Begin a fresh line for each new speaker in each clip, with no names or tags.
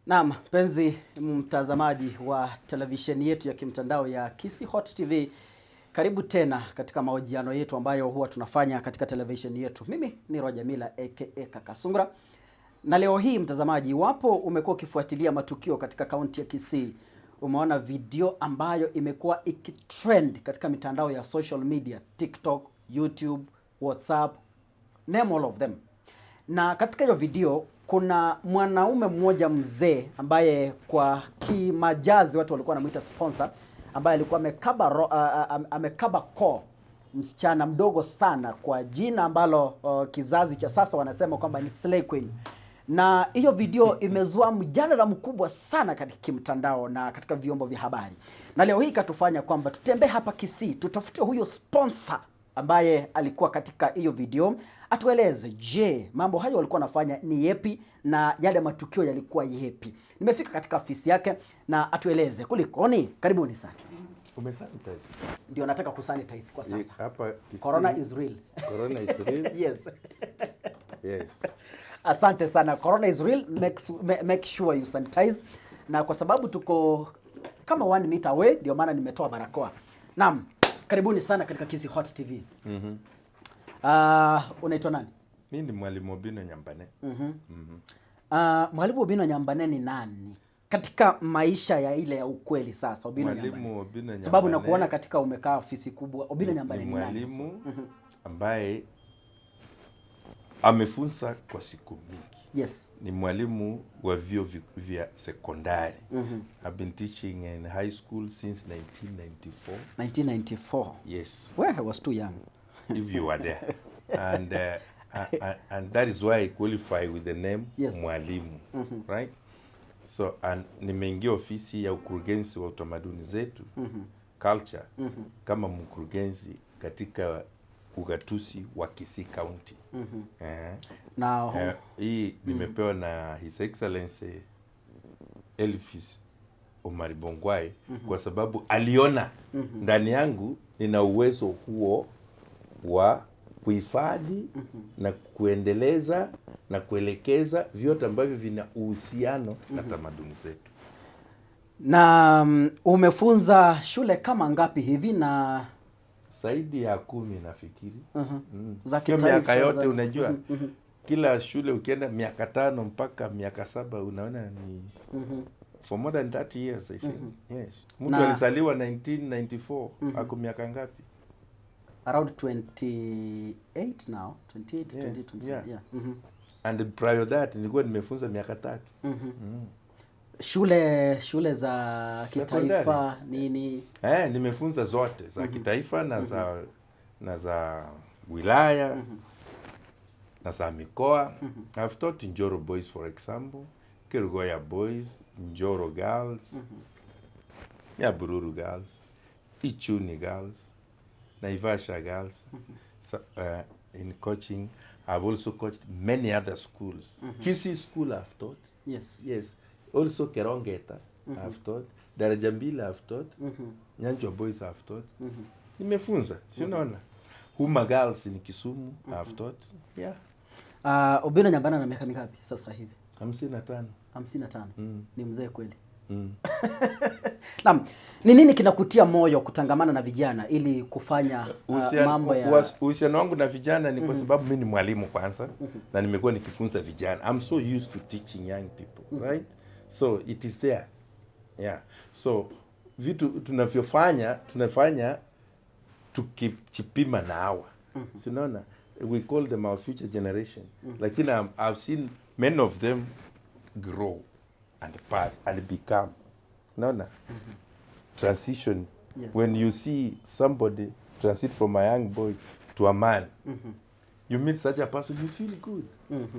Naam, mpenzi mtazamaji wa televisheni yetu ya kimtandao ya Kisii Hot TV, karibu tena katika mahojiano yetu ambayo huwa tunafanya katika televisheni yetu. Mimi ni Roger Mila aka Kaka Sungura, na leo hii mtazamaji, iwapo umekuwa ukifuatilia matukio katika kaunti ya Kisii, umeona video ambayo imekuwa ikitrend katika mitandao ya social media, TikTok, YouTube, WhatsApp, name all of them. Na katika hiyo video kuna mwanaume mmoja mzee ambaye kwa kimajazi watu walikuwa wanamuita sponsor, ambaye alikuwa amekaba koo msichana mdogo sana kwa jina ambalo kizazi cha sasa wanasema kwamba ni Slay Queen. Na hiyo video imezua mjadala mkubwa sana katika kimtandao na katika vyombo vya habari, na leo hii ikatufanya kwamba tutembee hapa Kisii tutafute huyo sponsor ambaye alikuwa katika hiyo video atueleze, je, mambo hayo walikuwa wanafanya ni yepi na yale matukio yalikuwa yepi? Nimefika katika ofisi yake na atueleze kulikoni. Karibuni sana.
Umesanitize?
Ndio nataka kusanitize kwa sasa.
Hapa Kisii,
Corona is real.
Corona is real.
Yes.
Yes.
Asante sana. Corona is real. Make sure you sanitize. Na kwa sababu tuko kama 1 meter away, ndio maana nimetoa barakoa. Naam, karibuni sana katika Kisii Hot TV. Unaitwa nani?
Mi ni Mwalimu Obino Nyambane.
Mwalimu Obino Nyambane ni nani katika maisha ya ile ya ukweli sasa? Obino
Mwalimu
Nyambane,
Obino Nyambane
sababu nakuona katika umekaa ofisi kubwa. Obino Nyambane
ni
ni nani?
mwalimu ambaye amefunza kwa siku mingi. Ni mwalimu wa vyuo vya sekondari. I've been teaching in high school since 1994.
1994.
Yes.
Well, I was too young.
If you were there. And that is why I qualify with the name mwalimu, right? So and nimeingia ofisi ya ukurugenzi wa utamaduni zetu, culture, kama mkurugenzi katika ugatuzi wa Kisii County.
Na
Hii nimepewa na His Excellency Elvis Omari Bongwai kwa sababu aliona ndani yangu nina uwezo huo wa kuhifadhi na kuendeleza na kuelekeza vyote ambavyo vina uhusiano na tamaduni zetu.
Na umefunza shule kama ngapi hivi na
Zaidi ya 10 nafikiri.
Za
Hiyo
kitaifa,
miaka yote, unajua kila shule ukienda miaka 5 mpaka miaka 7, unaona ni for more than 30 years, I think. Yes. Mtu alizaliwa 1994, ako miaka ngapi?
Around 28 now, 28, 28, 27.
Yeah.
Yeah.
And prior that nilikuwa nimefunza miaka 3.
Shule za
Sekondari.
kitaifa nini?
Eh, nimefunza zote za kitaifa na za wilaya na za mikoa. I've taught Njoro Boys, for example, Kerugoya Boys, Njoro Girls, Nyabururu Girls, Ichuni Girls, Naivasha Girls. So, in coaching, I've also coached many other schools. Kisii School I've taught. Yes. Also Kerongeta I've taught. Daraja Mbili I've taught. Nyanchwa Boys I've taught. Nimefunza, si unaona? Huma Girls in Kisumu I've taught. Yeah.
Obino Nyambane ana miaka mingapi sasa hivi?
55.
55. Ni mzee kweli. Naam, ni nini kinakutia moyo kutangamana na vijana ili kufanya mambo ya
Uhusiano wangu na vijana ni kwa sababu mi ni mwalimu kwanza na nimekuwa nikifunza vijana. I'm so used to teaching young people, right? So it is there. Yeah. So vitu tunavyofanya, tunafanya tukijipima na hawa. Si unaona? We call them our future generation. Lakini I've seen many of them grow and pass and become. Unaona? Transition. When you see somebody transit from a young boy to a man, you meet such a person, you feel good.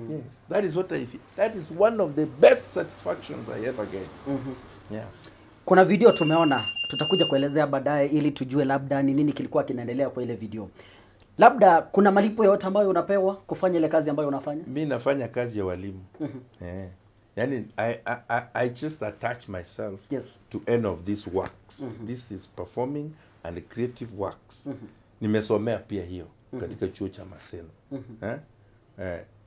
Yes, that is what I feel. That is one of the best satisfactions I ever get. Yeah.
Kuna video tumeona, tutakuja kuelezea baadaye ili tujue labda ni nini kilikuwa kinaendelea kwa ile video. Labda kuna malipo yote ambayo unapewa kufanya ile kazi ambayo unafanya?
Mi nafanya kazi ya walimu. Eh. Yani I just attach myself to any of these works. This is performing and creative works. Nimesomea pia hiyo katika chuo cha Maseno. Eh?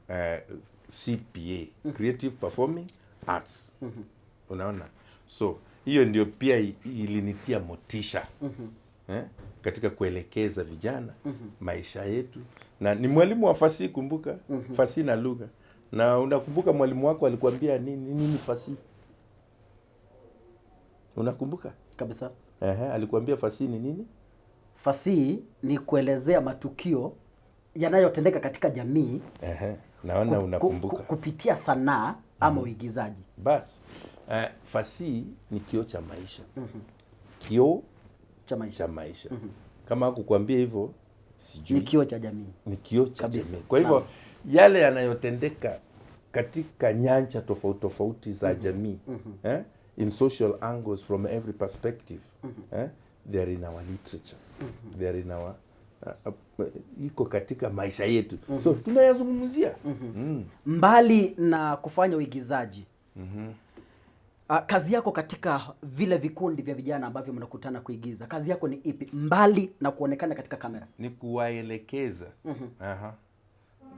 Eh, CPA, Creative Performing arts. Unaona, so hiyo ndio pia ilinitia motisha katika kuelekeza vijana maisha yetu, na ni mwalimu wa fasihi, kumbuka. Fasihi na lugha. Na unakumbuka mwalimu wako alikuambia nini nini fasihi? Unakumbuka?
Kabisa.
Ehe, alikuambia fasihi ni nini?
Fasihi ni kuelezea matukio yanayotendeka katika jamii.
Ehe, naona unakumbuka.
Kupitia sanaa ama uigizaji.
Bas, fasihi ni kioo cha maisha. Kioo
cha maisha.
Cha maisha. Kama hakukwambia hivyo, sijui.
Ni kioo cha jamii.
Ni kioo cha
Kabisa.
jamii. Kwa hivyo yale yanayotendeka katika nyanja tofauti tofauti za jamii, in social angles from every perspective, they are in our literature. They are in our iko katika maisha yetu. So tunayazungumzia.
Mbali na kufanya uigizaji, kazi yako katika vile vikundi vya vijana ambavyo mnakutana kuigiza, kazi yako ni ipi mbali na kuonekana katika kamera?
Ni kuwaelekeza.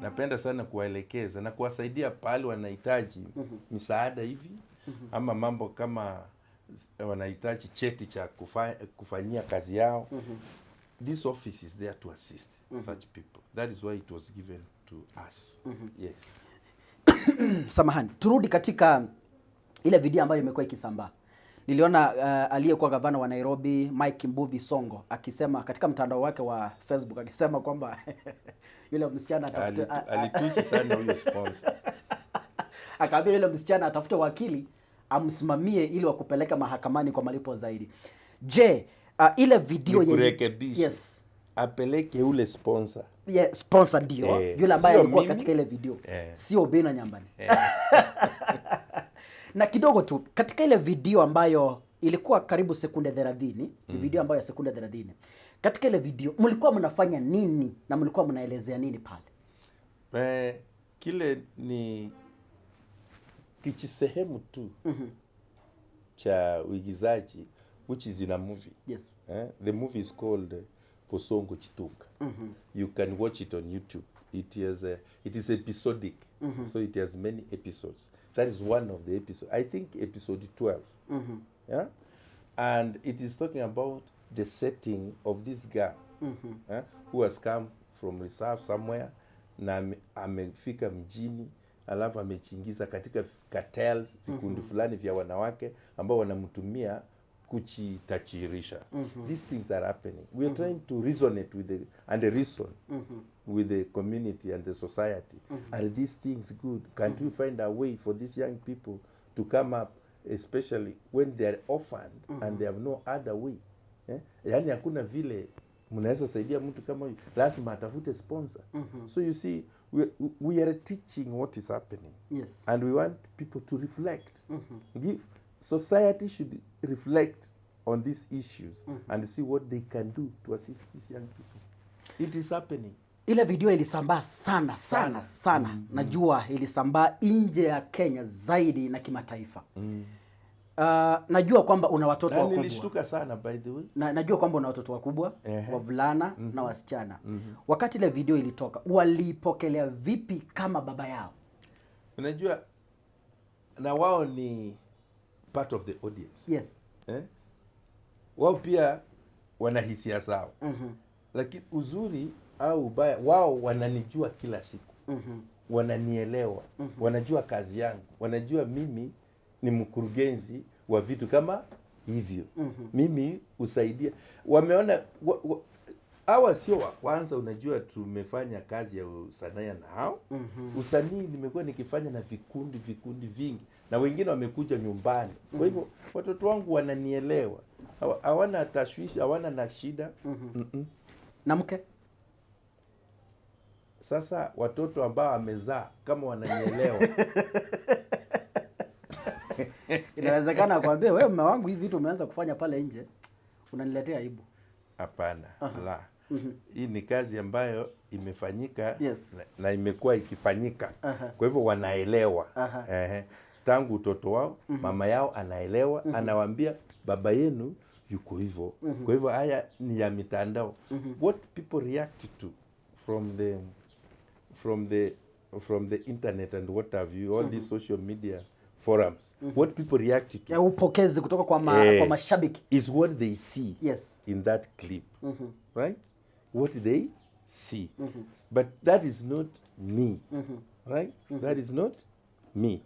Napenda sana kuwaelekeza na kuwasaidia pale wanahitaji misaada hivi, ama mambo kama wanahitaji cheti cha kufanyia kazi yao. This office is there to assist such people. That is why it was given to us. Yes.
Samahani, turudi katika ile video ambayo imekuwa ikisambaa. Niliona aliyekuwa gavana wa Nairobi Mike Mbuvi Sonko akisema katika mtandao wake wa Facebook akisema kwamba yule msichana atafute,
Alitusi sana huyo sponsor.
Akaambia yule msichana atafute wakili amsimamie ili wakupeleka mahakamani kwa malipo zaidi. Je, ile video yenye
Nikurekebishe.
Yes.
Apeleke ule sponsor.
Yeah, sponsor ndio yule ambaye
Sio
alikuwa
mimi.
katika ile video. Sio Obinna Nyambane. Na kidogo tu katika ile video ambayo ilikuwa karibu sekunde 30, video ambayo ya sekunde 30. Katika ile video mlikuwa mnafanya nini na mlikuwa mnaelezea nini pale?
Kile ni kijisehemu tu cha uigizaji which is in a movie. The movie is called Bosongo Chituka. You can watch it on YouTube. It is episodic, so it has many episodes. That is one of the episodes. I think episode 12. Yeah, and it is talking about the setting of this girl who has come from reserve somewhere na amefika mjini, alafu amejiingiza katika cartels, vikundi fulani vya wanawake ambao wanamtumia kujitajirisha. These things are happening. We are trying to resonate with the, and reason with the community and the society. Are these things good? Can't we find a way for these young people to come up, especially when they are orphaned and they have no other way? Yaani hakuna vile mnaweza saidia mtu kama huyu, lazima atafute sponsor. So you see, we are teaching what is happening. And we want people to reflect. Give society should reflect on these issues and see what they can do to assist these young people. It is happening.
Ile video ilisambaa sana sana sana. Najua ilisambaa nje ya Kenya zaidi na kimataifa. Najua kwamba una watoto
Na
wakubwa.
nilishtuka sana, by the way.
Na, najua kwamba una watoto wakubwa, wavulana na wasichana. Wakati ile video ilitoka, walipokelea vipi kama baba yao?
Unajua, na wao ni part of the audience. Wao pia wana hisia zao. Lakini uzuri au ubaya, wao wananijua kila siku. Wananielewa. Wanajua kazi yangu. Wanajua mimi ni mkurugenzi wa vitu kama hivyo. Mimi husaidia. Wameona hawa sio wa kwanza. Unajua tumefanya kazi ya usanii na hao. Usanii nimekuwa nikifanya na vikundi vikundi vingi, na wengine wamekuja nyumbani. Kwa hivyo watoto wangu wananielewa, hawana tashwishi, hawana na shida.
Na mke?
Sasa watoto ambao amezaa kama wananielewa.
Inawezekana akwambie wewe, mume wangu, hivi vitu umeanza kufanya pale nje unaniletea aibu.
Hapana, la. Hii ni kazi ambayo imefanyika na imekuwa ikifanyika. Kwa hivyo wanaelewa. Tangu utoto wao, mama yao anaelewa, anawaambia baba yenu yuko hivyo. Kwa hivyo haya ni ya mitandao. What people react to from the internet and what have you, all these social media forums, what people react to
Ya upokezi kutoka kwa mashabiki.
Is what they see in that clip, right? What they see. But that is not me, right? That is not me.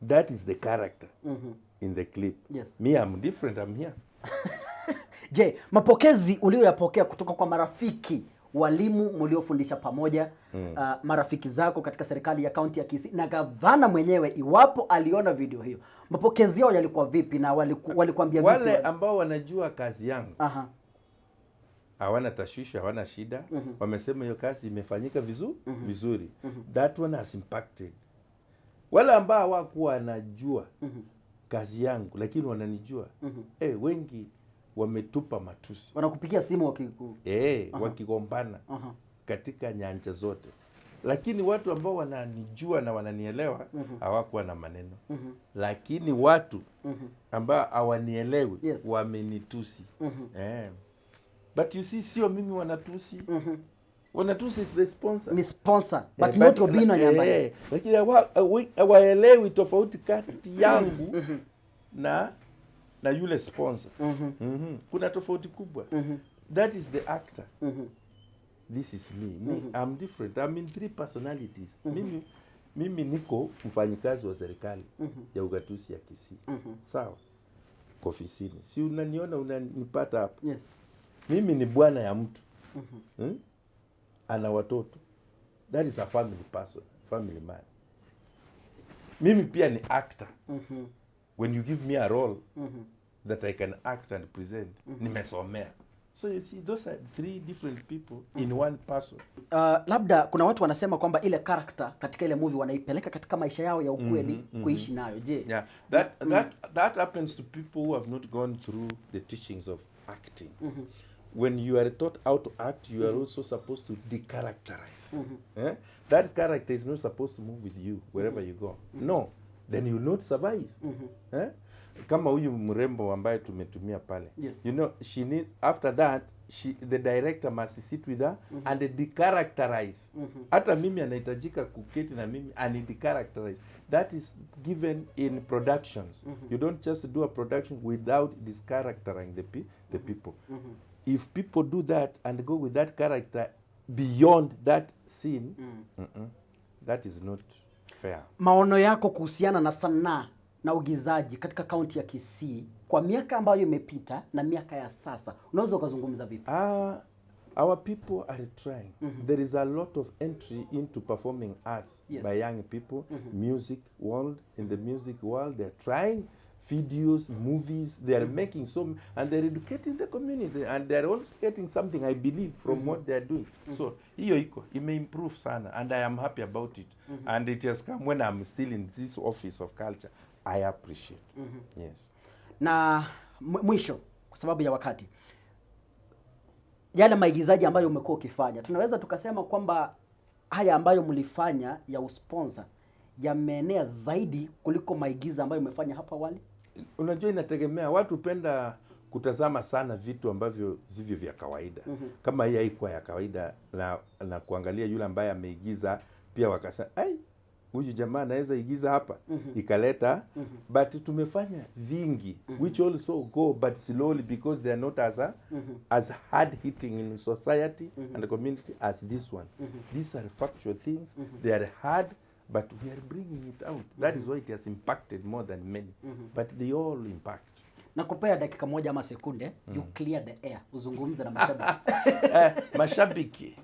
That is the character in the clip. Me, I'm different. I'm here.
Je, mapokezi uliyoyapokea kutoka kwa marafiki, walimu mliofundisha pamoja, marafiki zako katika serikali ya kaunti ya Kisii na gavana mwenyewe, iwapo aliona video hiyo, mapokezi yao yalikuwa vipi na walikuambia vipi?
Wale ambao wanajua kazi yangu hawana tashwishi, hawana shida. Wamesema hiyo kazi imefanyika vizuri. That one has impacted. Wale ambao hawakuwa wanajua kazi yangu lakini wananijua, wengi wametupa matusi.
Wanakupigia simu wakiku
Wakigombana katika nyanja zote, lakini watu ambao wananijua na wananielewa hawakuwa na maneno, lakini watu ambao hawanielewi wamenitusi. But you see, sio mimi wanatusi. Wanatusi is the sponsor.
Ni sponsor, but not Obinna Nyambane.
Lakini hawaelewi tofauti kati yangu na yule sponsor. Kuna tofauti kubwa. That is the actor. This is me. Me, I'm different. I'm in three personalities. Mimi niko mfanyikazi wa serikali ya ugatuzi ya Kisii. Sawa. Kwa ofisini. Si unaniona, unanipata hapa. Mimi ni bwana ya mtu. Ana watoto. That is a family person, family man. Mimi pia ni actor. When you give me a role that I can act and present, nimesomea. So you see, those are three different people in one person.
Labda kuna watu wanasema kwamba ile character katika ile movie wanaipeleka katika maisha yao ya ukweli kuishi nayo. Je,
Yeah, that happens to people who have not gone through the teachings of acting. When you are taught how to act, you are also supposed to decharacterize. Eh? That character is not supposed to move with you wherever you go. No, then you will not survive. Eh? Kama huyu mrembo ambaye tumetumia pale. She needs, after that, the director must sit with her and decharacterize. Hata mimi anahitajika kuketi na mimi and decharacterize. That is given in productions. You don't just do a production without discharacterizing the people. If people do that and go with that character beyond that scene, that is not fair.
Maono yako kuhusiana na sanaa na uigizaji katika kaunti ya Kisii kwa miaka ambayo imepita na miaka ya sasa, unaweza ukazungumza vipi?
Our people are trying. There is a lot of entry into performing arts by young people. Music world, in the music world, they're trying videos, movies. They are making so, and they're educating the community, and they're also getting something, I believe, from what they're doing. So hiyo iko ime-improve sana, and I am happy about it. And it has come when I'm still in this office of culture. I appreciate. Yes.
Na mwisho, kwa sababu ya wakati, yale maigizaji ambayo umekuwa ukifanya, tunaweza tukasema kwamba haya ambayo mlifanya ya usponsor yameenea zaidi kuliko maigizo ambayo umefanya hapo awali?
Unajua, inategemea. Watu hupenda kutazama sana vitu ambavyo sivyo vya kawaida. Kama hii haikuwa ya kawaida na kuangalia yule ambaye ameigiza pia wakasema, "Ai, huyu jamaa anaweza igiza hapa," ikaleta. But tumefanya vingi which also go, but slowly, because they are not as hard hitting in society and the community as this one. These are factual things. They are hard, but we are bringing it out. That is why it has impacted more than many, but they all impact.
Nakupea dakika moja ama sekunde, you clear the air, uzungumze na mashabiki.
Mashabiki,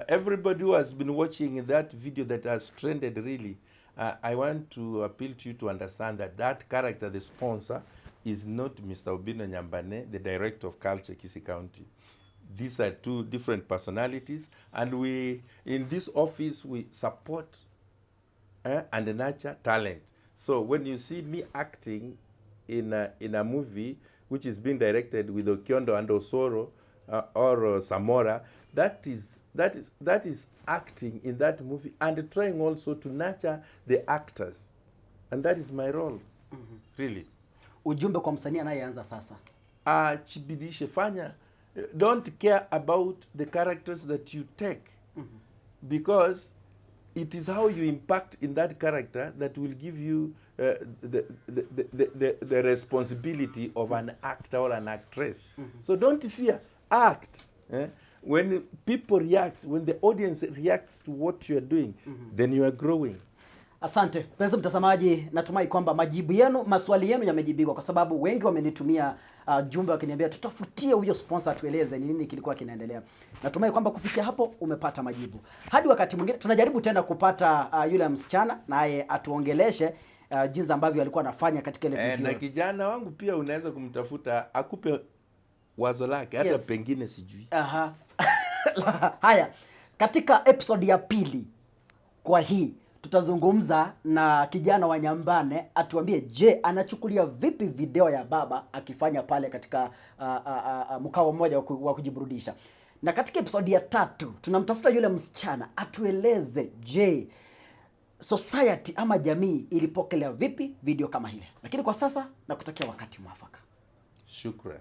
everybody who has been watching that video that has trended really, I want to appeal to you to understand that that character, the sponsor, is not Mr. Obinna Nyambane, the director of culture, Kisii County. These are two different personalities, and we, in this office, we support and nurture talent. So when you see me acting in a movie which is being directed with Okiondo and Osoro or Samora, that is acting in that movie and trying also to nurture the actors, and that is my role, really.
Ujumbe kwa msanii anayeanza sasa.
Jibidishe, fanya. Don't care about the characters that you take, because it is how you impact in that character that will give you the responsibility of an actor or an actress. So don't fear, act. Eh? When people react, when the audience reacts to what you are doing, then you are growing.
Asante mpenzi mtazamaji, natumai kwamba majibu yenu, maswali yenu yamejibiwa, kwa sababu wengi wamenitumia jumbe wakiniambia tutafutie huyo sponsor atueleze ni nini kilikuwa kinaendelea. Natumai kwamba kufikia hapo umepata majibu. Hadi wakati mwingine, tunajaribu tena kupata yule msichana naye atuongeleshe jinsi ambavyo alikuwa anafanya katika ile
Eh,
video.
na kijana wangu pia unaweza kumtafuta akupe wazo lake hata pengine sijui.
Aha. Haya, katika episode ya pili kwa hii tutazungumza na kijana wa Nyambane atuambie, je, anachukulia vipi video ya baba akifanya pale katika mkao mmoja wa kujiburudisha. Na katika episode ya tatu tunamtafuta yule msichana atueleze, je, society ama jamii ilipokelea vipi video kama ile. Lakini kwa sasa nakutakia wakati mwafaka.
Shukran.